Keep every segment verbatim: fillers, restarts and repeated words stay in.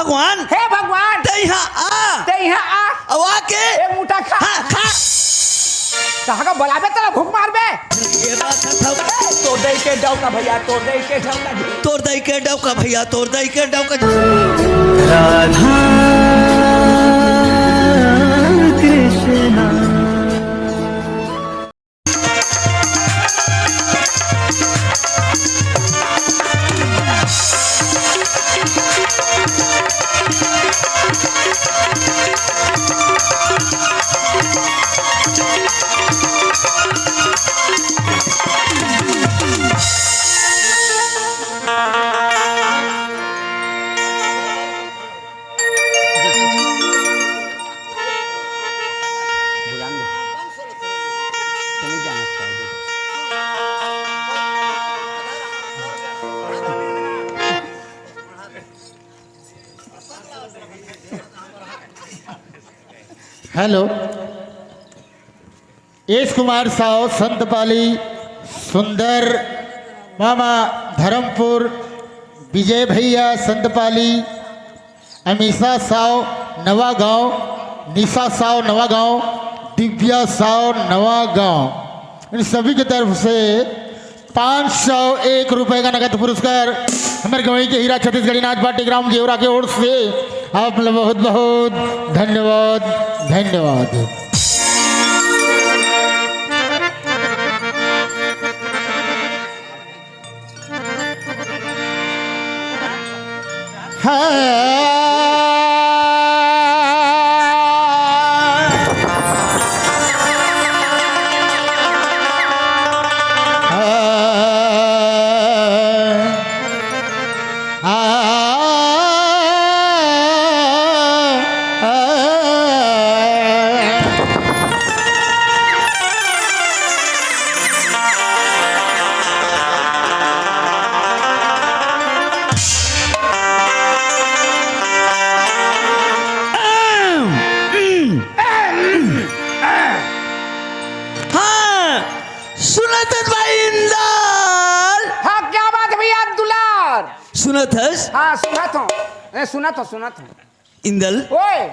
भगवान, हे भगवान, तैं इहाँ आ। तैं इहाँ आ। अउ आके ए मुठा खा। हाँ, खा। कहाँ का बलाबे तला भूख मारबे। ये बात है, तोर दई के डौका भैया, तोर दई के डौका। तोर दई के डौका भैया, तोर दई के डौका। राधा कृष्णा। हेलो, एस कुमार साव संतपाली, सुंदर मामा धर्मपुर, विजय भैया संतपाली, अमीषा साव नवागांव, निशा साव नवागांव, दिव्या साव नवागांव, इन सभी की तरफ से पाँच सौ एक रुपए का नगद पुरस्कार हमारे गंवई के हीरा छत्तीसगढ़ी नाच पार्टी ग्राम गेवरा के ओर से आप लोग बहुत बहुत धन्यवाद, धन्यवाद। हाँ, सुनत हस भाई इंदल? हाँ, क्या बात है भैया दुलार? सुनत हस? हाँ, सुनत हूँ। ए, सुनत हूँ, सुनत हूँ। इंदल। ओए।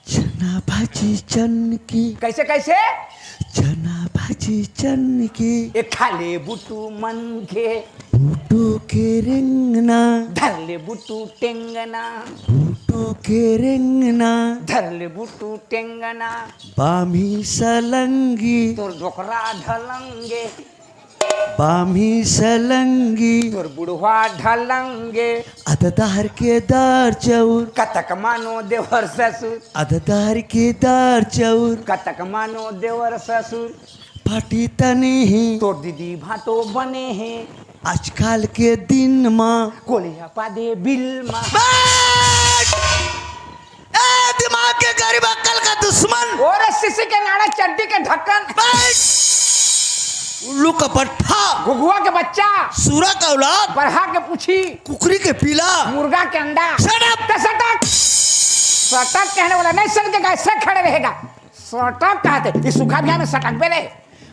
चना भाजी चन की। कैसे, कैसे? चना भाजी चन की। ए, खा ले बुटू मन के। बुटू के रेंगना। धर ले बुटू टेंगना। बुटू के रेंगना। धर ले बुटू टेंगना। बामी सलंगी। तोर डोकरा ढलंगे। बामी सलंगी। तोर बुढ़वा ढलंगे। अददार के दार चौर। कतक मानो देवर ससुर। अददार के दार चौर। कतक मानो देवर ससुर। पाटी तने हे। तोर दीदी भाटो बने हे। आजकल के दिन मा। कोलिया पादे बिल मा। बैठ! ए, दिमाग के गरीब, अक्ल का दुश्मन। ओरे सीसी के नाड़ा, चड्डी के ढक्कन। बैठ! उल्लू का पट्ठा। घुघुआ के बच्चा। सूरा का औलाद। बरहा के पूछी। कुकरी के पीला। मुर्गा के अंडा। Shut up! ते सटक। सटक कहने वाला नहीं समझेगा, ऐसे खड़े रहेगा। सटक कहते, इस सूखा बिहार में सटक बे रे।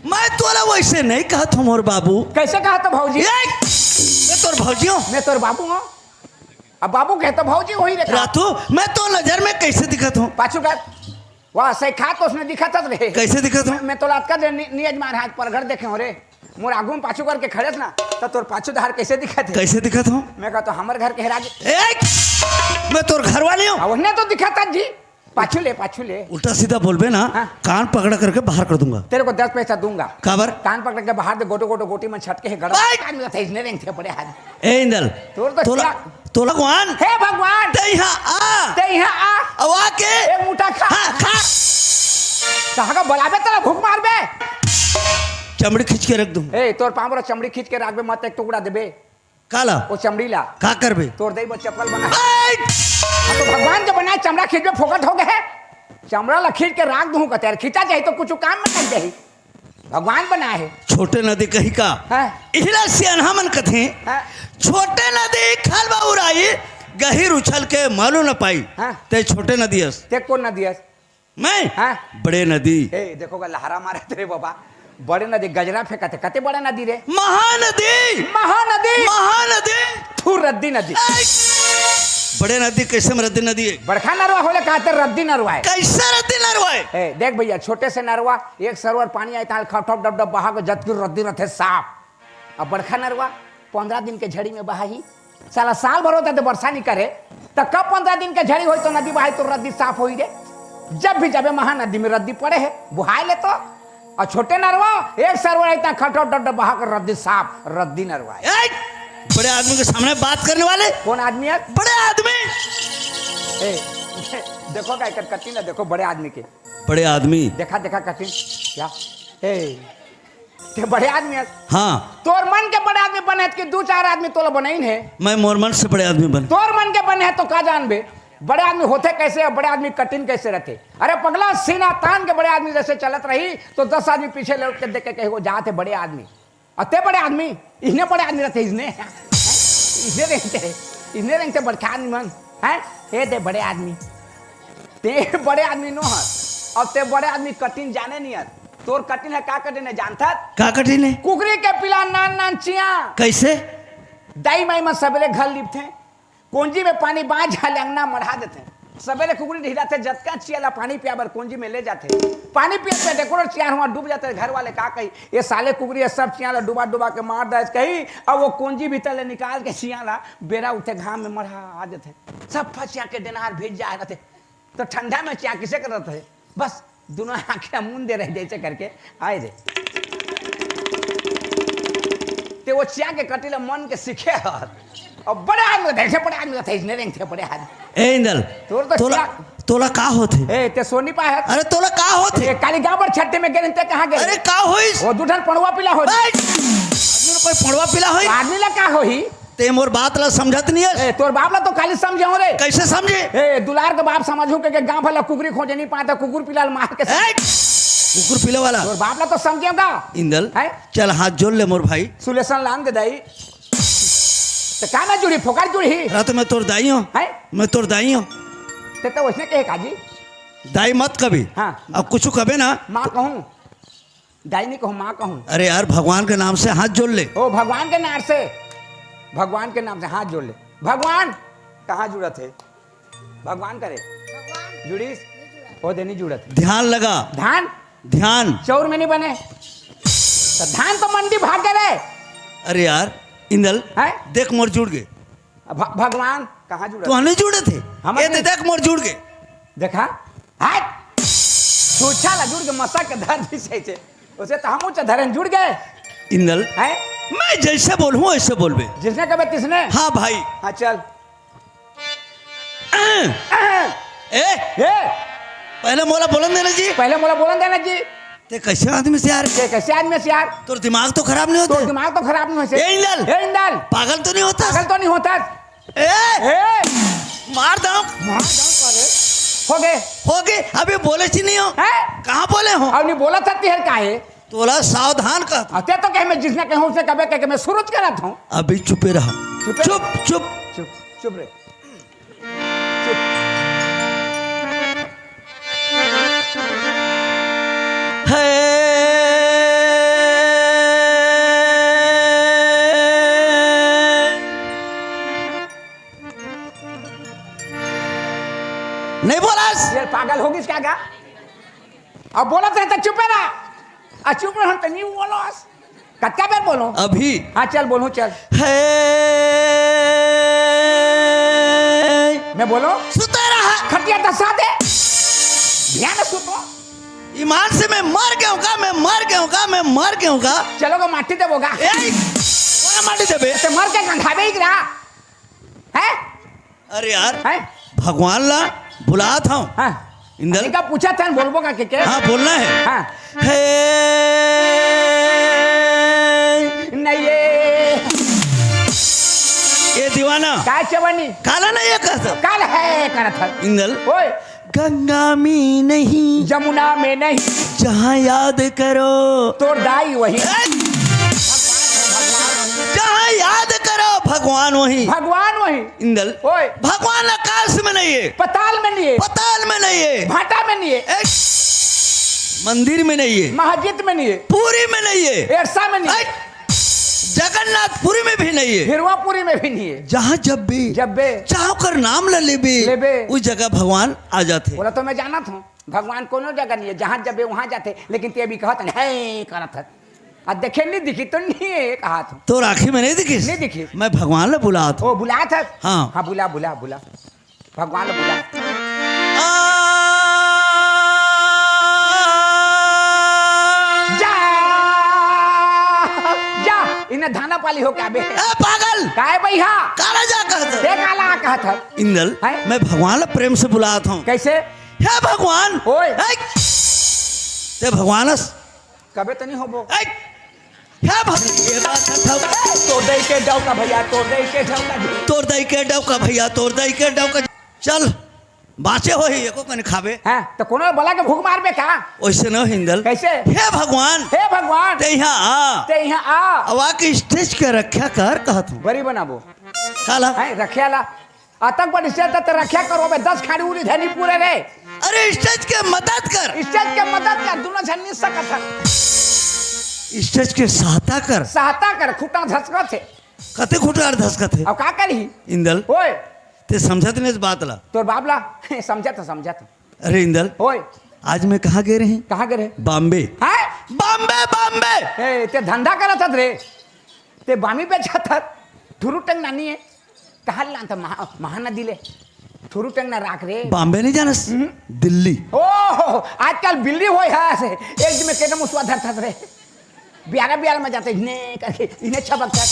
मैं तोला वैसे नहीं कहत हूँ मोर बाबू। कैसे कहत हो भौजी? ए, मैं तोर भौजी हूँ। मैं तोर बाबू हूँ। अब बाबू कहे तो भौजी वही रखा। रातू, मैं तो नजर में कैसे दिखत हूँ? पाछू कर। वाह, सही खा तो उसने दिखत हस रे। कैसे दिखत हूँ? मैं, मैं तो लात कर दे, नि-, नियज मार हाथ पर घर देखे हो रे। मोर आगू में पाछू करके खड़े ना, तो तोर पाछू धार कैसे दिखत है? कैसे दिखत हूँ? मैं कहता हूँ, हमर घर के हेरा गे। ए, मैं तोर घर वाली हूँ। आ, उसने तो दिखत है जी। पाछू ले, पाछू ले। उल्टा सीधा बोलबे ना, हाँ। कान पकड़ा करके बाहर कर दूंगा। तेरे को दस पैसा दूंगा। काबर? कान पकड़ के बाहर दे, गोटो गोटो गोटी में छटके है गड़ा। बैठ! कान में तो इसने रेंग थे पड़े हाथ। ए इंदल, तोर तो तोला, क्या? तोला भगवान, हे भगवान! ते यहाँ आ। ते यहाँ आ। अब आके ए मुठा खा। हाँ, खा। कहाँ का बलाबे तला भूख मारबे? चमड़ी खींच के रख दूं। ए, तोर पाँव बर चमड़ी खींच के रखबे, मत एक टुकड़ा देबे। काला? वो चमड़ी ला। का करबे? तोर दई बर चप्पल बना। बैठ! हाँ, तो भगवान के बनाए चमड़ा खींचबे, फोकट हो गए। चमड़ा ला खींच के राख दूं कते यार, खींचा जाही तो कुछ काम में लग जाही। भगवान बनाए है। छोटे नदी कही का? हाँ। इहला सियान हमन कथे। हाँ। छोटे नदी खल बउराई, गहिर उछल के मालूम न पाई। हाँ। ते छोटे नदी अस। ते कौन नदी अस? मैं? हाँ। बड़े नदी। ए, देखो का लहरा मारे तेरे बाबा। बड़े नदी गजरा फेंकते, कते बड़े नदी रे? महानदी। महानदी। महानदी। थू रद्दी नदी। ए! बड़े नदी कैसे में रद्दी नदी है? बड़खा नरवा होले कहते रद्दी नरवा है। कैसे रद्दी नरवा है? ए, देख भैया, छोटे से नरवा, एक सरोवर पानी आए, ताल खटोप डब डब बहा के जतकी रद्दी रथे साफ। अब बड़खा नरवा पंद्रह दिन के झड़ी में बहाही। साला साल भर होता तो वर्षा नहीं करे, तो कब पंद्रह दिन के झड़ी होई तो नदी बहाई तो रद्दी साफ होई रे? जब भी जाबे महानदी में रद्दी पड़े है, बुहाए ले तो। और छोटे नरवा, एक सरोवर इतना खटोप डब डब बहा के रद्दी साफ, रद्दी नरवा है। ए, बड़े आदमी के सामने बात करने वाले। कौन आदमी है? बड़े आदमी। ए, देखो का एकर कटिन है, देखो बड़े आदमी के। बड़े आदमी। देखा, देखा कटिन। क्या? ए, ते बड़े आदमी है। हाँ। तोर मन के बड़े आदमी बने कि दू चार आदमी तोला बनाइन है? मैं मोर मन से बड़े आदमी बने। तोर मन के बने है तो का जानबे? बड़े आदमी होते कैसे और बड़े आदमी कटिन कैसे रहते? अरे पगला, सीना तान के बड़े आदमी जैसे चलत रही तो दस आदमी पीछे लौट के देख के कहे, "वो जात है बड़े आदमी।" अते बड़े आदमी, इतने बड़े आदमी रहते, इसने, इसने रहते, इसने रहते बड़का आदमी मन, हैं? ए दे बड़े आदमी, ते बड़े आदमी नो हस, अब ते बड़े आदमी कटिन जाने नहीं हस। तोर कटिन है का कटिन है जानथस? का कटिन है? कुकरी के पिला नान नान चिया। कैसे? दाई माई मन सबेरे घर लिपथे, कोंजी में पानी बांझ हले अंगना मढ़ा देथे। सबेरे कुकरी ढिलाथे, जतका चिया ला पानी पिया बर कोंजी में ले जाथे। पानी पिए पे डेकोर चिया हुआ डूब जाथे। घर वाले का कही, "ये साले कुकरी ये सब चिया ला डुबा डुबा के मार दे," कही। अब वो कोंजी भीतर ले निकाल के चिया ला बेरा उठे घाम में मढ़ा आ देथे। सब फसिया के डेनार भीज जाए रहथे। तो ठंडा में चिया किसे करत है? बस दोनों आंखें मूंद दे रहे जैसे करके आए रे। ते वो चिया के कटिला मन के सीखे हर। अब बड़े आदमी थे, बड़े आदमी थे, इसने रेंग थे बड़े आदमी। ए इंदल, तोर तो तोला, चिया तोला का होथे? ए, ते सोनी पा है। अरे तोला का होथे? ए, काली गांव पर छट्टे में गेले, ते कहाँ गेले? अरे का होइस? वो दू ठन पड़वा पीला हो। ए, आदमी ला कोई पड़वा पीला होई? आदमी ला का होही? ते मोर बात ला समझत नहीं हस। ए, तोर बाप ला तो खाली समझे हो रे। कैसे समझे? ए, दुलार के बाप समझू के, के गांव भला कुकरी खोजे नहीं पाता, कुकुर पिला ल मार के ए, कुकुर पीले वाला। तोर बाप ला तो समझे होगा। इंदल, हैं? चल हाथ जोड़ ले मोर भाई। सुलेसन लान दे दाई। तो का मैं जुड़ी, फोकर जुड़ी? अरे तो मैं तोर दाई हूँ। हैं? मैं तोर दाई हूँ। ते तो वैसने कहे काजी। दाई मत कभी। हाँ। अब कुछ कबे ना। माँ कहूँ। दाई नहीं कहूँ, माँ कहूँ। अरे यार, भगवान के नाम से हाथ जोड़ ले। ओ, भगवान के नाम से, भगवान के नाम से हाथ जोड़ ले। भगवान कहाँ जुड़त है? भगवान करे जुड़ीस, हो दे नहीं जुड़त। ध्यान लगा। धान? ध्यान। चौर में नहीं बने। तो धान तो मंडी भाग गए रे। अरे यार, इंदल, हैं? देख मोर जुड़ गए। अब भ-, भगवान कहाँ जुड़त? तो नहीं जुड़े थे। हम ये अपने दे देख मोर जुड़ गए। देखा? हाय! छूछा ला जुड़ के मसा के धर दी सही से। उसे तो हम ऊंचा धरन जुड़ गए। इंदल, हैं? मैं जैसे बोलूं वैसे बोलबे। जिसने कबे तिसने? हाँ भाई। हाँ, चल। ए, ए! पहले मोला बोलन देना जी। पहले मोला बोलन देना जी। ते कैसे आदमी से यार? ते कैसे आदमी से यार? तोर दिमाग तो खराब नहीं होते? तोर दिमाग तो खराब नहीं होते? ए इंदल! ए इंदल! पागल तो नहीं होता? पागल तो नहीं होता? ए! ए! मार दऊं। मार दऊं, अरे। हो गए। हो गए, अभी बोले सी नहीं हो। हैं? कहाँ बोले हो? अब नहीं बोला था तिहर का है? तोला सावधान कहत हूँ। अते तो कहे मैं जिसने कहूँ उसे कबे कह के मैं सुरुज करत हूँ। अभी चुपे रहा। चुपे चुप, रहा। चुप। चुप, चुप रे। चुप। है। नहीं बोलस? ये पागल होगिस का गा? अब बोलत रहे तो चुपे रहा। आ चुप रह तो नहीं बोलस। कतका बेर बोलूं? अभी। हाँ, चल बोलूं, चल। है। मैं बोलूं? सुते रहा। खटिया दसा दे। ध्यान से सुतो। ईमान से मैं मर गया हूँ का, मैं मर गया हूँ का, मैं मर गया हूँ का। चलो का माटी दे बोगा। ए, कोना माटी देबे? ते मर के गंधाबे ही रहा। हैं? अरे यार, हैं? भगवान ला बुलात हूँ। हाँ। इंदल। अरे का पूछा था, बोलबो का के, के? हाँ, बोलना है। हाँ। हे। नहीं ये। ये दीवाना। का चवनी? काला नहीं ये कहता। काल है करत है। इंदल। ओए। गंगा में नहीं। जमुना में नहीं। जहाँ याद करो। तोर दाई वही। ए! जहाँ याद करो भगवान वही। भगवान वही। इंदल। ओए। भगवान आकाश में नहीं है। पताल में नहीं है। पताल में नहीं है। भाटा में नहीं है। ए! मंदिर में नहीं है। मस्जिद में नहीं है। पूरी में नहीं है। एरसा में नहीं है। ए! जगन्नाथपुरी में भी नहीं है। हिरवापुरी में भी नहीं है। जहाँ जब भी जब बे चाहो कर नाम ल लेबे, लेबे। उस जगह भगवान आ जाते। बोला तो मैं जानत हूँ, भगवान कोनो जगह नहीं है, जहाँ जब बे वहाँ जाते। लेकिन ते भी कहत है करत है। आ देखे नहीं दिखी तो नहीं है, कहा था। तोर आँखी में नहीं दिखिस? नहीं दिखिस। मैं भगवान ला बुलात हूँ। ओ, बुलात है? हाँ। हाँ, बुला, बुला, बुला। भगवान ला बुला। आ- जा, जा, इन्हें धाना पाली हो क्या बे? ए पागल! काय भैया? काला जा कहत है? ते काला कहत है? इंदल, हैं? मैं भगवान ला प्रेम से बुलात हूँ। कैसे? हे भगवान! ओए। ए! ते भगवान अस? कबे तो नहीं होबो। ए! हे भग-, ये बात है, तोर दई के डौका भैया, तोर दई के डौका। तोर दई के डौका भैया, तोर दई के डौका। चल, बाँचे होही, एको कन खाबे। हाँ, तो कोनो बला के भूख मारबे का? वैसे न इंदल। कैसे? हे भगवान! हे भगवान! ते यहाँ आ। ते यहाँ आ। अब आके stage के रक्षा कर कहत हूँ। बड़ी बनाबो। काला? हैं, रक्षा ला। आतंकवादी से त रक्षा करो बे, दस खाड़ी उड़ी धनी पूरे रे। अरे stage के मदद कर। Stage के मदद कर, दोनों झन नहीं सकत है। Stage के सहायता कर। सहायता कर, खुटा धसकत है। कते खुटा धसकत है? अब का करी? इंदल। ओए। ते समझत नहीं इस बात ला। तोर बाप ला? समझत, समझत। अरे इंदल। ओए। आज मैं कहाँ गए रहे? कहाँ गए रहे? बॉम्बे। हैं? बॉम्बे, बॉम्बे। ए, ते धंधा करत हत रे। ते बामी बेचत हत। ठुरू टंग नानी है। कहाँ लान था महा-, महानदी ले? ठुरू टंग ना राख रे। बॉम्बे नहीं जानस? हम्म। दिल्ली। ओहो, आजकल बिल्ली होय है से। एक दिन में केतना मुसवा धरत हत रे। ब्यारा ब्यारा में जाते इन्हें करके, इन्हें छबक कर।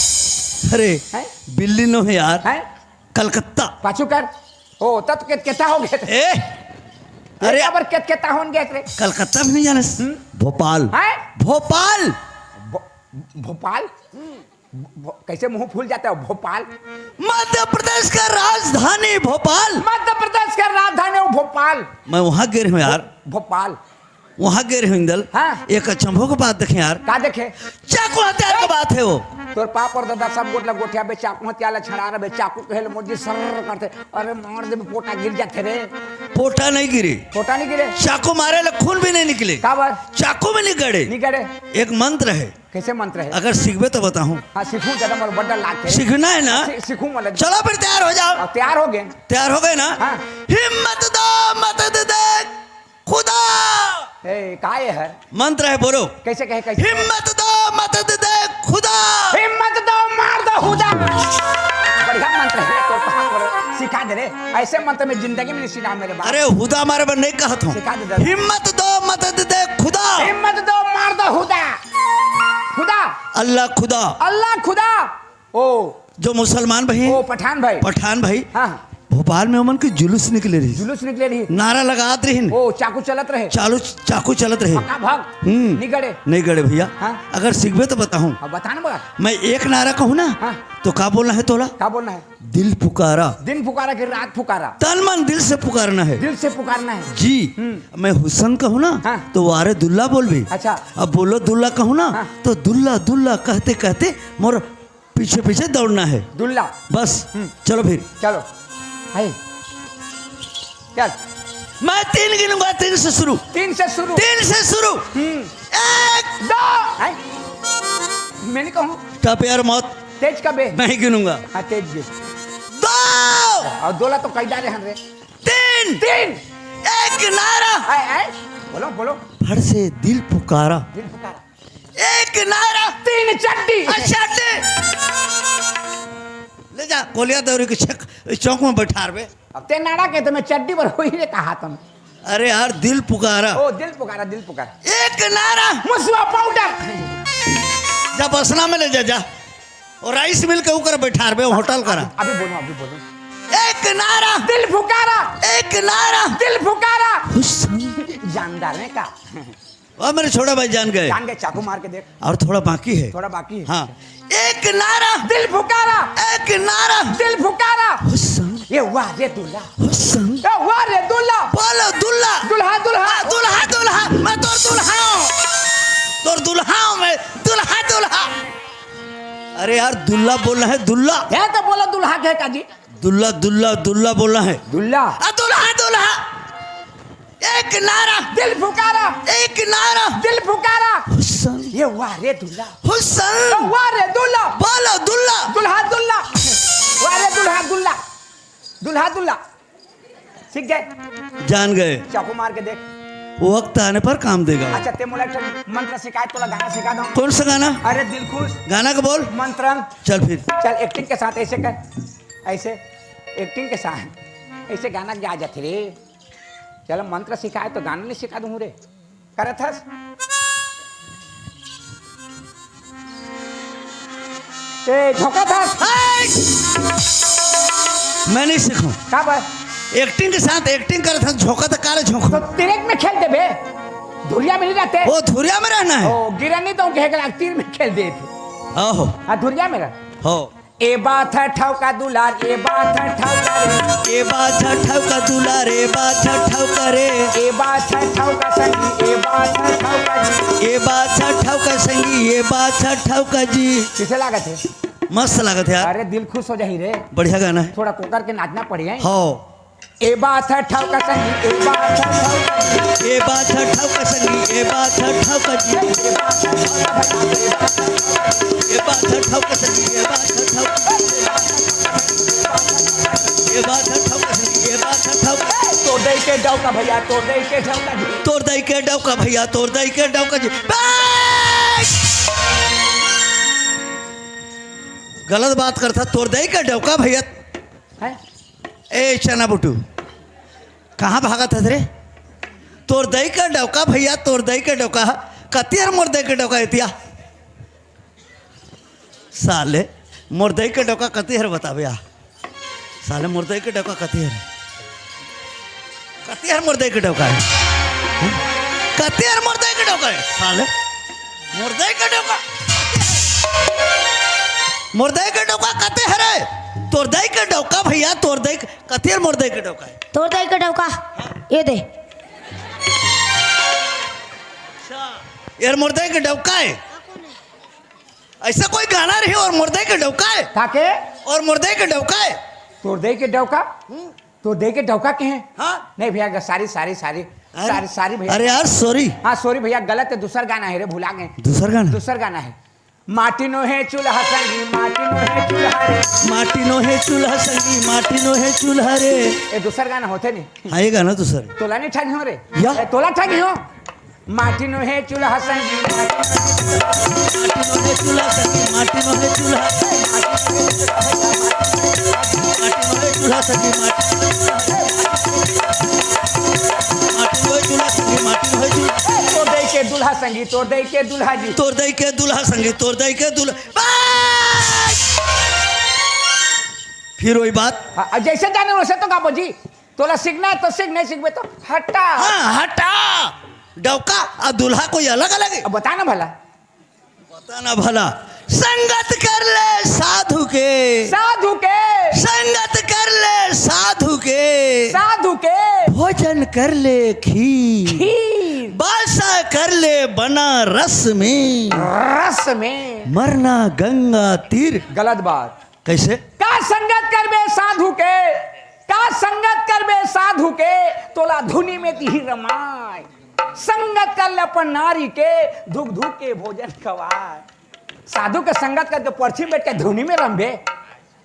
अरे, हैं? बिल्ली नो है यार। हैं? कलकत्ता। पाछू कर। ओ, तब केत-, केता हो गए थे। ए, अरे, अरे। अबर केत-, केता होन गए थे। कलकत्ता भी नहीं जानस? हम्म। भोपाल। हैं? भोपाल। भो-, भोपाल? भो-, कैसे मुंह फूल जाता है? भोपाल। मध्य प्रदेश का राजधानी भोपाल। मध्य प्रदेश का राजधानी वो भोपाल। मैं वहां गए रहे हूँ यार। भो-, भोपाल। वहां गए रहे इंदल। हाँ। एक अचंभो के बात देखे यार। का देखे? चाकू हथियार के बात है वो। तोर पाप और दादा सब गोट ला गोठिया बे, चाकू हथियार ला छड़ा रहे बे, चाकू कहे ले मोर जी सर्र करते, अरे मार दे, पोटा गिर जाते रे। पोटा नहीं गिरे। पोटा नहीं गिरे? चाकू मारे ले खून भी नहीं निकले। का बात? चाकू में नहीं गड़े। नहीं गड़े। एक मंत्र है। कैसे मंत्र है? अगर सीखबे तो बताऊं। हाँ, सीखूं, ज्यादा मोर बड्डा लागते। सीखना है ना? सी-, सीखूं मतलब। चलो फिर तैयार हो जाओ। अब तैयार हो गए। तैयार हो गए ना? हाँ। हिम्मत दो, मदद दे खुदा। ए, का ये है? मंत्र है, बोलो। कैसे कहे, कैसे? हिम्मत दो, मदद दे खुदा। हिम्मत दो, मार दो हुदा। बढ़िया मंत्र है, तो कहाँ पर सिखा दे रे। ऐसे मंत्र में जिंदगी में नहीं सीखा मेरे बाप। अरे, हुदा मारे बर नहीं कहत हूँ। सिखा दे दादा। हिम्मत दो, मदद दे खुदा। हिम्मत दो, मार दो हुदा। खुदा। अल्लाह खुदा। अल्लाह खुदा। ओ। जो मुसलमान भाई, ओ, पठान भाई। पठान भाई। हाँ, हाँ। भोपाल में ओमन के जुलूस निकले रही। जुलूस निकले रही। नारा लगात रहिन। ओ, चाकू चलत रहे। चालू, चाकू चलत रहे। पक्का भाग। हम्म। नहीं गड़े। नहीं गड़े भैया। हाँ। अगर सीखबे तो बताऊं। अब बता ना बा। मैं एक नारा कहूँ ना, हाँ। तो का बोलना है तोला? का बोलना है? दिल पुकारा। दिन पुकारा कि रात पुकारा? तन मन दिल से पुकारना है। दिल से पुकारना है। जी। हम्म। मैं हुसन कहूँ ना, हाँ। तो वारे दुल्ला बोलबे। अच्छा। अब बोलो दुल्ला कहूँ ना, हाँ। तो दुल्ला, दुल्ला कहते, कहते मोर पीछे पीछे दौड़ना है। दुल्ला। बस। हम्म। चलो फिर। चलो। हाय। चल। मैं तीन गिनूंगा, तीन से शुरू। तीन से शुरू। तीन से शुरू। हम्म। एक। दो। हाय। मैं नहीं कहूँ। टप यार मौत। तेज का बे। मैं ही गिनूंगा। हाँ, तेज गिन। दो। और दोला तो कैदा रहन रे। तीन। तीन। एक नारा। हाय, हाय। बोलो, बोलो। फड़ से दिल पुकारा। दिल पुकारा। एक नारा। तीन चड्डी। अच्छा, चड्डी। ले जा, कोलिया दौरी के छक, चौक में बैठार बे। अब ते नारा कहते, मैं चड्डी पर हुई रे कहा तुम। अरे यार, दिल पुकारा। ओ, दिल पुकारा, दिल पुकारा। एक नारा। मुसवा पाउडर। जा बसना में ले जा, जा। और राइस मिल के ऊपर बैठार बे, होटल करा। अभी बोलो, अभी बोलो। एक नारा। दिल पुकारा। एक नारा। दिल पुकारा। हुस्न। जानदार है का? वाह, मेरे छोटा भाई जान गए। जान गए, चाकू मार के देख। और थोड़ा बाकी है। थोड़ा बाकी है। हाँ। एक नारा। दिल पुकारा। एक नारा। दिल पुकारा। हुस्न। ये वाह रे दुल्हा। हुस्न। ये वाह रे दुल्हा। बोलो दुल्हा। दुल्हा, दुल्हा। हाँ, दुल्हा, दुल्हा। मैं तोर दुल्हा हूँ। तोर दुल्हा हूँ मैं। दुल्हा, दुल्हा। अरे यार, दुल्ला बोलना है, दुल्ला। है तो बोलो दुल्हा के का जी। दुल्ला, दुल्ला, दुल्ला बोलना है। दुल्ला। आ, दुल्हा, दुल्हा। ए, एक नारा, दिल पुकारा। एक नारा, दिल पुकारा। हुसन। ये वाह रे दुल्हा। हुसन। वाह रे दुल्हा। बोलो दुल्हा। दुल्हा दुल्हा। वाह रे दुल्हा दुल्हा। दुल्हा दुल्हा। सीख गए? जान गए। चाकू मार के देख। वक्त आने पर काम देगा। अच्छा, ते मोला एक ठन मंत्र सिखाए, तोला गाना सिखा दूं। कौन सा गाना? अरे दिल खुश। गाना का बोल। मंत्र। चल फिर। चल, एक्टिंग के साथ ऐसे कर, ऐसे, एक्टिंग के साथ ऐसे गाना गा जाथे रे। चल, मंत्र सिखाए तो गाना नहीं सिखा दूं रे। करत हस? ए, झोंकत हस? हाय! मैं नहीं सीखूं। का बात? एक्टिंग के साथ एक्टिंग करत हस, झोंकत काले झोंको। तो तिरेक में खेल देबे, धुरिया में नहीं रहते। वो धुरिया में रहना है। ओ, गिरन नहीं तो कहेगा, तीर में खेल दे थे। आहो। हाँ, धुरिया में रह। हो। ए बात है ठौका दुलार, ए बात है ठौका रे। ए बात है ठौका दुलार, ए बात है ठौका रे। ए बात है ठौका संगी, ए बात है ठौका जी। ए बात है ठौका संगी, ए बात है ठौका जी। किसे लागत है? मस्त लागत है यार। अरे दिल खुश हो जाही रे। बढ़िया गाना है। थोड़ा कोकर के नाचना पड़ी है। हो। ए बात है ठौका संगी, ए बात है ठौका जी। ए बात है ठौका संगी, ए बात है ठौका जी। ए बात है ठौका भैया, ए बात है ठौका। ए बात है ठौका संगी, ए बात है ठौका। ए बात है ठौका संगी, ए बात है ठौका। तोर दई के डौका भैया, तोर दई के डौका जी। तोर दई के डौका भैया, तोर दई के डौका जी। बस! गलत बात करत हस, तोर दई के डौका भैया। हैं? ए चना बुटू, कहाँ भागत हस रे? तोर दई के डौका भैया, तोर दई के डौका। कति हर मोर दई के डौका एतिया। साले, मोर दई के डौका कति हर बताबे आ। साले, मोर दई के डौका कति हर? कति हर मोर दई के डौका है? हैं? कति हर मोर दई के डौका है? साले, मोर दई के डौका। मोर दई के डौका कति हरे? तोर दई के डौका भैया, तोर दई के, कति हर मोर दई के डौका है? तोर दई के डौका, ये दे। अच्छा, यार मोर दई के डौका है। ऐसा कोई गाना रही और मोर दई के डौका है? का के? और मोर दई के डौका है? तोर दई के डौका? हम्म। तोर दई के डौका के हैं? हाँ। नहीं भैया, sorry, sorry, sorry। अरे, sorry, sorry भैया। अरे यार, sorry। हाँ, sorry भैया, गलत है, दूसर गाना है रे, भुला गए। दूसर गाना? दूसर गाना है। माटी नोहे चूल्हा संगी, माटी नोहे चूल्हा रे। माटी नोहे चूल्हा संगी, माटी नोहे चूल्हा रे। ए, दूसर गाना होथे नहीं। हाँ, ये गाना दूसर। तोला नहीं ठगियो रे। या? ए, तोला ठगियो। माटी नोहे चूल्हा संगी, माटी नोहे चूल्हा। माटी नोहे चूल्हा संगी, माटी नोहे चूल्हा। माटी नोहे चूल्हा संगी, माटी नोहे चूल्हा। माटी नोहे चूल्हा संगी, माटी नोहे चूल्हा। तोर दई के दूल्हा संगी, तोर दई के दूल्हा जी। तोर दई के दूल्हा संगी, तोर दई के दूल्हा। बस! फिर वही बात। हाँ, जैसे जाने वैसे तो गाबो जी। तोला सीखना है तो सीख, नहीं सीखबे तो हटा। हाँ, हटा। डौका अउ दूल्हा कोई अलग अलग है? अब बता ना भला। बता ना भला। संगत कर ले साधु के। साधु के। संगत कर ले साधु के। साधु के। भोजन कर ले खीर। खीर। बासा कर ले बनारस में। रस में। मरना गंगा तीर। गलत बात। कैसे? का संगत करबे साधु के, का संगत करबे साधु के, तोला धुनी में तिही रमाय। संगत कर ले अपन नारी के, धुक धुक के भोजन खवाय। साधु के संगत करके परछी में बैठ के धुनी में रमबे।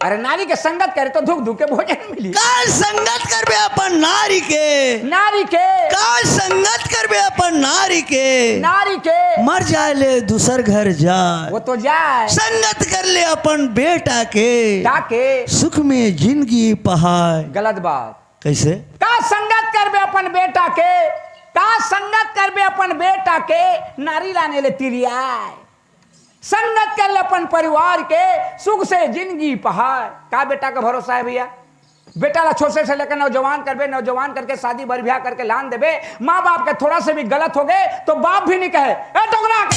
अरे नारी के संगत करे तो धुक धुक के भोजन मिली। का संगत करबे अपन नारी के? नारी के। का संगत करबे अपन नारी के? नारी के। मर जाए ले दूसर घर जाए। वो तो जाए। संगत कर ले अपन बेटा के। का के? सुख में जिंदगी पहाए। गलत बात। कैसे? का संगत करबे अपन बेटा के? का संगत करबे अपन बेटा के? नारी लाने ले तिरियाए। संगत कर ले अपन परिवार के, सुख से जिंदगी पहाय। का बेटा का भरोसा है भैया? बेटा ला छोटे से लेकर नौजवान करबे, नौजवान करके शादी बर ब्याह करके लान देबे, माँ बाप के थोड़ा से भी गलत हो गए तो बाप भी नहीं कहे, "ए टोकरा,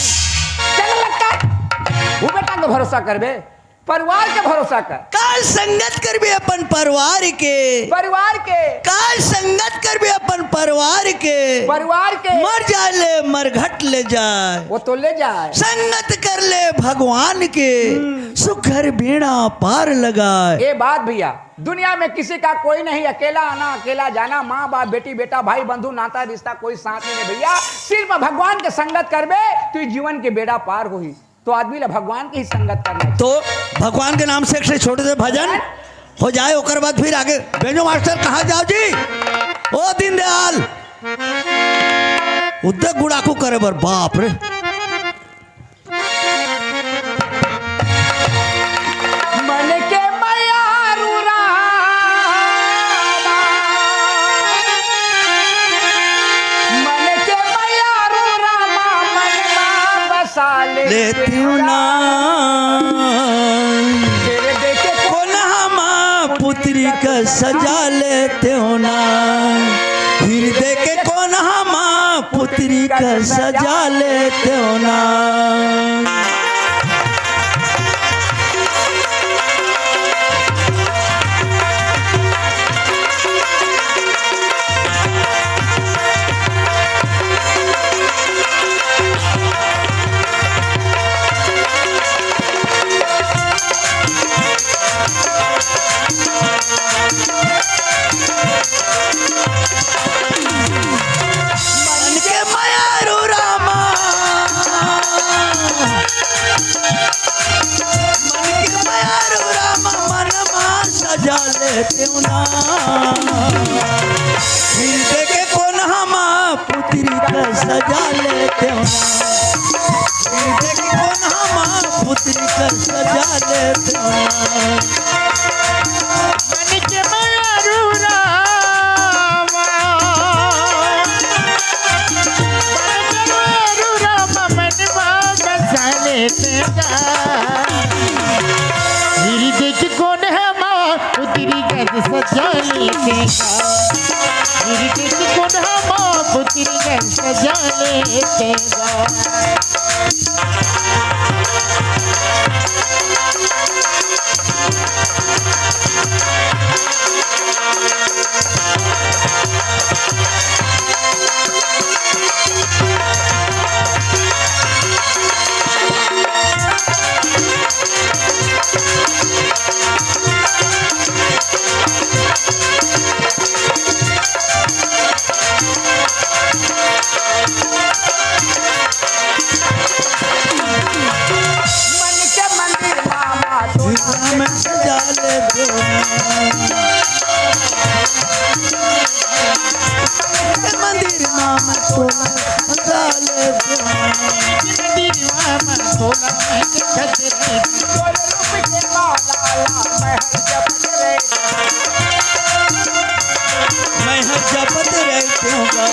चल लगता है।" वो बेटा का भरोसा करबे, परिवार के भरोसा कर। का संगत करबे अपन परिवार के? परिवार के। का संगत करबे अपन परिवार परिवार के, परिवार के। मर जाए ले मरघट ले जाए, वो तो ले जाए। संगत कर ले भगवान के, हम्म। सुख हर बेड़ा पार लगाए। ये बात भैया, दुनिया में किसी का कोई नहीं, अकेला आना, अकेला जाना, माँ बाप, बेटी बेटा, भाई बंधु, नाता रिश्ता, कोई साथ नहीं है भैया। सिर्फ भगवान के संगत करबे, तू जीवन के बेड़ा पार होही। तो आदमी ला भगवान के ही संगत करना चाहिए। तो भगवान के नाम से एक ठे छोटे से भजन हो जाए, ओकर बाद फिर आगे। बेंजो मास्टर, कहाँ जाओ जी? ओ दीनदयाल, उद्दे गुड़ाकू करे बर, बाप रे। मन के मयारू रामा, मन के मयारू रामा, मन मा बसा ले लेतेव ना। तेरे देखे कोनहा मा पुतरी का सजा लेतेव ना। हृदय के कोनहा मा पुतरी का सजा लेतेव ना। मन के मयारू रामा, मन के मयारू रामा, मन मा सजा लेतेव ना। हृदय के कोनहा मा पुतरी का सजा लेतेव ना। हृदय के कोनहा मा पुतरी का सजा लेतेव ना। मन के मयारू रामा, मन के मयारू रामा, मन मा बसा लेतेव ना। हृदय के कोनहा मा पुतरी का सजा लेतेव ना। हृदय के कोनहा मा पुतरी का सजा लेतेव ना। मन के मंदिर मामा सोना में सजा लेतेव ना। मंदिर मामा सोना में सजा लेतेव ना। मंदिर मामा सोना में सजा लेतेव ना। मैं हर जपत रहतेव गा,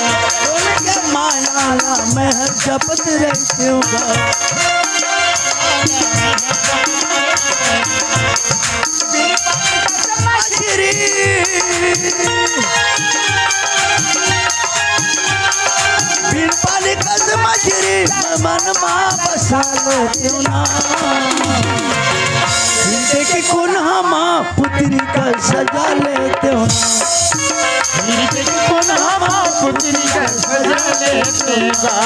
तोर के माया ला मैं हर जपत रहतेव गा। मछरी, बिन पानी कस मछरी, मन मा बसा लेतेव ना। हृदय के कोनहा मा पुतरी का सजा लेतेव ना। हृदय के कोनहा मा पुतरी का सजा लेतेव ना।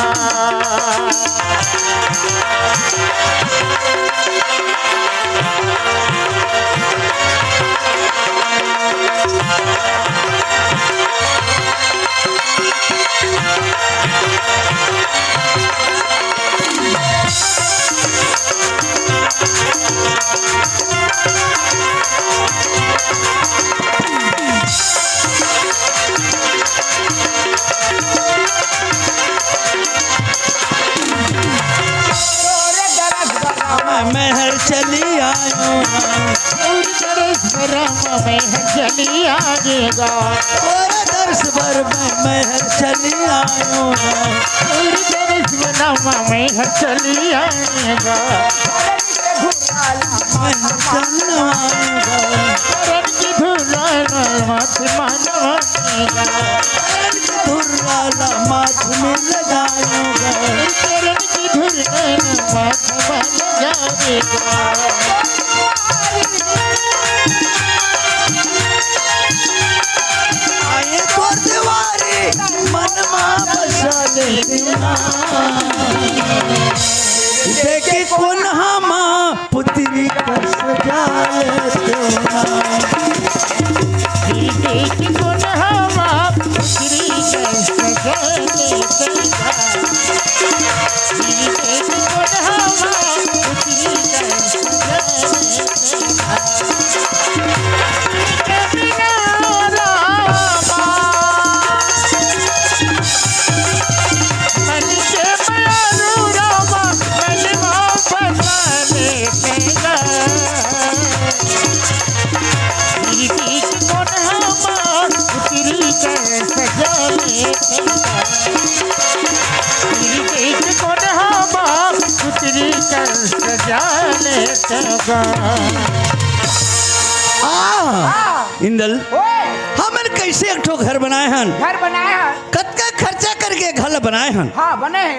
मैं हर चली आयो। तोर दरस बर मैं हर चली आएंव गा। तोर दरस बर मैं, मैं हर चली आएंव गा। तोर दरस बर मैं हर चली आएंव गा। मैं हर चली आएंव गा। चरण के धुरा ला माथ मा नवाएंव गा। चरण के धुरा ला माथ में लगाएंव गा। चरण के धुरा ला माथ मा लगाएंव गा। आए तोर दुवारी, मन देखे कोन हमा पुतरी का सजा ले तेरा। आ, इंदल, ओए, हमन कैसे एक ठो घर बनाए हन? घर बनाए हन। कतका खर्चा करके घर बनाए हन? हाँ, बने हैं।